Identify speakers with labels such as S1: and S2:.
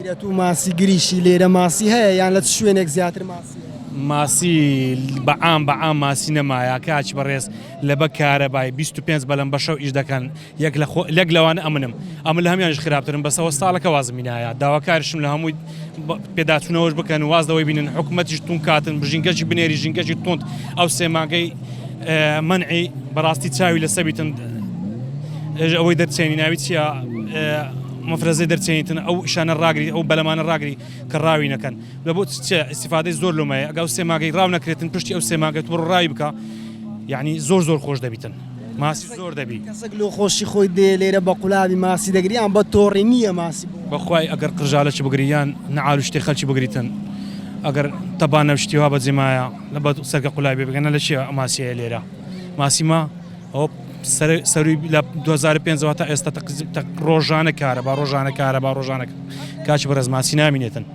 S1: ئەتوو ماسی گریشی لێرە ماسی هەیە یان لە چ شوێنێک زیاتر ماسی هەیە؟
S2: ماسی بە عام بە عام ماسی نەمایە کاچ بەڕێز لە بە کارەبای 25 بەلەم بە شەو ئیش دەکەن یەک لە خۆ لەک لەوانە ئەمنم ئەمن لە هەمیانش خراپترم بەسەوە ساڵەکە وازم هینایە داواکارشم لە هەمووی پێداچوونەوەش بکەن واز لەوەی بینن حکومەتیش تون کاتن ژینگەشی بنێری ژینگەشی توند ئەو سێ مانگەی مەنعی بەڕاستی چاوی لەسەر بیتن ئەوەی دەرچێنی ناوی چییە مەفرەزەی دەرچێنیتن ئەو ئیشانە ڕاگری ئەو بەلەمانە ڕاگری کە ڕاوی نەکەن لە بۆ چ ئیسیفادەی زۆر لۆمەیە ئەگە ئەو سێ مانگەی ڕاو نەکرێتن پشتی ئەو سێ مانگەی بڕۆ ڕاوی بکە یعنی زۆر زۆر خۆش دەبیتن ماسی زۆر دەبی.
S1: کەسەک لۆ خۆشی خۆی دێ لێرە بە قولابی ماسی دەگری یان بە تۆڕی نییە ماسی بۆ.
S2: بەخوای ئەگەر قرژالەکی بگری یان نەعال و شتی خەلکی بگریتن ئەگەر تەبانە و شتی وا بەجێ مایە لە بە سەرکە قولابی بگەنە لە چیە ماسی هەیە لێرە ماسی ما ئەوە سەروی لە 2005 ەوە تا ئێستا تەق ڕۆژانە کارەبا ڕۆژانە کارەبا ڕۆژانە کاچ بەڕێز ماسی نامینێتن.